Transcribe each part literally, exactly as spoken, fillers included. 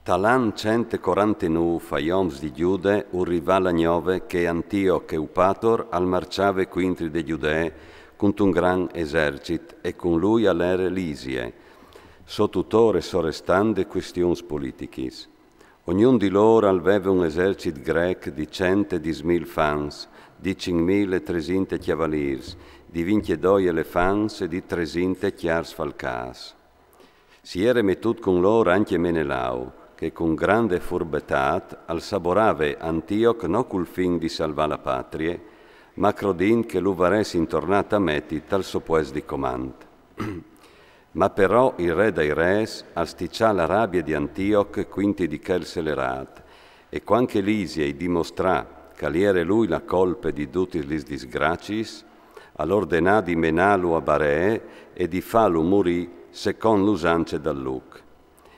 Tal an cent e corantenûf ai oms di Giude ur rivà la gnove che Antioc Eupator al marçave cuintri de Giudee cuntun gran esercit e cun lui al ere Lisie, so tutor e sorestant de cuestiuns politichis. Ognun di lôr al veve un esercit grec di cent e dîs mil fants, di cinc mil e tresinte cjavalîrs, di vincjedoi elefants e di tresinte cjars falcârs. Si ere metût cun lôr ancje Menelau, che cun grande furbetât al saborave Antioc no cul fin di salvâ la patrie, ma crodint che lu varessin tornât a meti tal so puest di comant. Ma però il re dai rês al stiçà la rabie di Antioc cuintri di chel selerât, e cuant che Lisie i dimostrà che al ere lui la colpe di dutis lis disgraciis, al ordenà di menâlu a baree e di fâlu murî secont l'usance dal luc.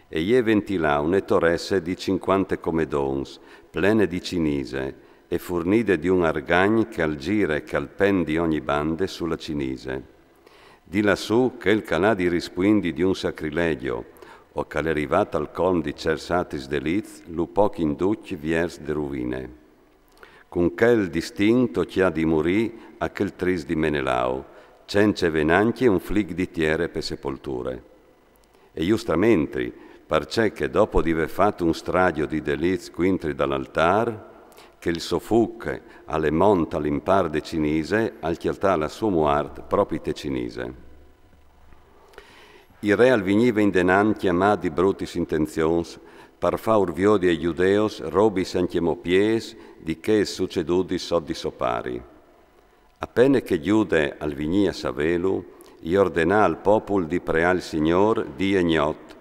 E jê ventilà une toresse di cincuante comedons, plene di cinise, e furnide di un argagn che al gire e che al pent di ogni bande su la cinise. Di lassù, chel che al à di rispuindi di un sacrilegio, o che al è rivât al colm di cierts atris delits, lu pochin ducj viers de ruvine. Cun chel distint tocjà di murî a chel trist di Menelau, cence vê nancje un flic di tiere pe sepolture. E justamentri, parcè che dopo di vê fat un stragjo di delits cuintri dal altâr, che il so fuc al è mont al impâr de cinise, al cjaltà la sô muart propit te cinise. Il re al vignive indenant cjamât di brutis intenzions, par fâur viodi ai Judeos robis ancjemò piês di chês sucedudis sot di so pari. A pene che Giude al vignì a savêlu, i ordenà al popul di preâ il Signôr dì e gnot,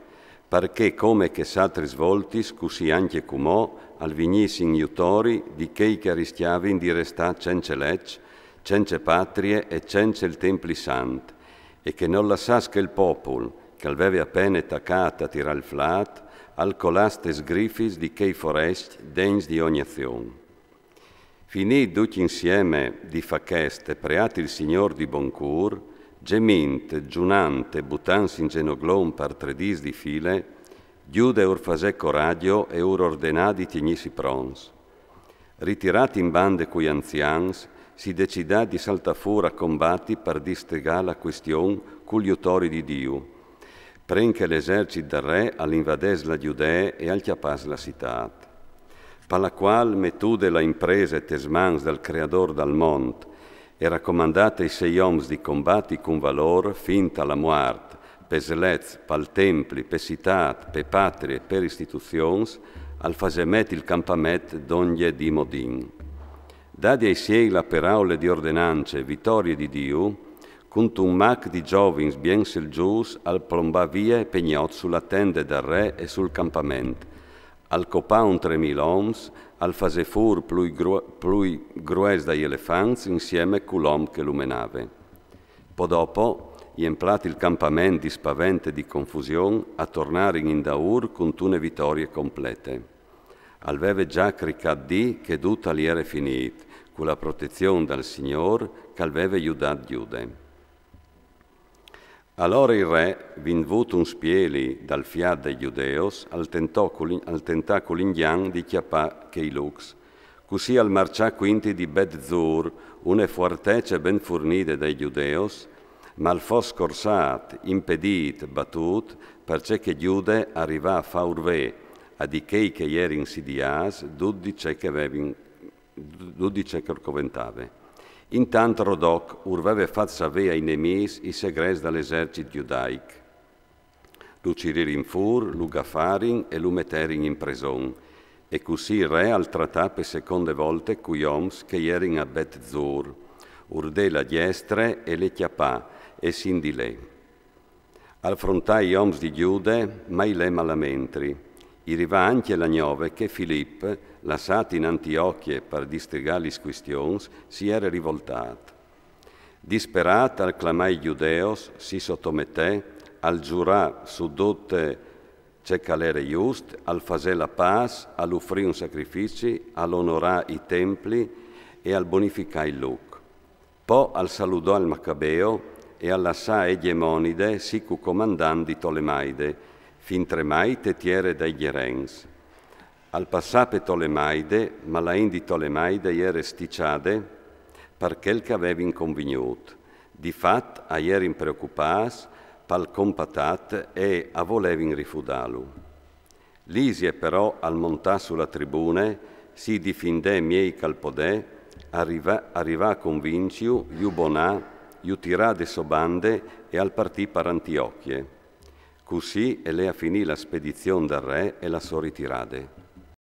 parcè come chês atris voltis, cussì ancje cumò, al vignissin jutori di chei che a riscjavin di restâ cence leç, cence patrie e cence il templi sant, e che nol lassàs che il popul, che al veve a pene tacât a tirâ il flât, al colàs tes grifis di chei forescj degns di ogni azion. Finît ducj insieme di fâ chest e preât il Signôr di bon cûr, gemint, zunant e butantsi in zenoglon par trê dîs di file, Giude ur fasè coragjo e ur ordenà di tignîsi pronts. Ritirât in bande cui anzians, si decidà di saltâ fûr a combati par distrigâ la cuestion cul jutori di Diu, prin che l'esercit dal re al invadès la Giudee e al cjapàs la citât. Pa la cuâl, metude la imprese tes mans dal Creadôr dal mont e racomandade ai siei oms di combati cun valôr fin ta la muart, pes lets, pal templi, pe citât, pe patrie, per istituzions, al fasè met il campamet dongje di Modin. Dadi ai siei la peraule di ordenance e vitorie di Diu, cuntun mac di zovins bien selgiûs al plombà vie pe gnot su la tende dal re e sul campament, al copà un trê mil oms, al fasè fûr plui gru-, plui grues dai elefants insieme cul om che lu menave. Po dopo, jemplât il campament di spavent e di confusion, a tornarin indaûr cuntune vitorie complete. Al veve za cricât dì che dut al jere finît, cu la protezion dal Signôr che al veve judât Giude. Alore il re, vint vût un spieli dal fiât dai Judeos, al tentò cul-, al tentà cul ingjant di cjapâ chei lucs. Cussì al marçà cuintri di Bet Zur, une fuartece ben furnide dai Judeos, ma al fo scorsât, impedît, batût, parcè che Giude al rivà a fâur vê a di chei che a jerin sidiâts dut di ce che a vevin, dut di ce che ur coventave. Intant Rodoc ur veve fat savê ai nemîs i segrets dal esercit judaic. Lu ciririn fûr, lu gafarin e lu meterin in preson. E cussì il re al tratà pe seconde volte cui oms che a jerin a Bet Zur. Ur dè la diestre e le cjapà, e si indilè. Al frontà i oms di Giude, ma i lè malamentri. I rivà ancje la gnove che Filip, lassât in Antiochie par distrigâ lis cuistions, si jere rivoltât. Disperât al clamà i Judeos, si sotometè, al zurà su dut ce che al jere just, al fasè la pâs, al ufrì un sacrifici, al onorà i templi e al bonificà il luc. Po al saludò il Macabeo e al lassà Egemonide sicu comandant di Tolemaide, fin tremai te tiere dai Gherens. Al passà pe Tolemaide, ma la int di Tolemaide jere sticiade par chel che a vevin convignût. Di fat, a jerin preocupâts pal compatat e a volevin rifudalu. Lisie però, al montâ su la tribune, si difindè miei che al podè, a rivâ, a rivâ a convinciju, ju bonà, ju tirà de sô bande e al partì par Antiochie. Cussì e lè a finî la spedizion dal re e la sô ritirade.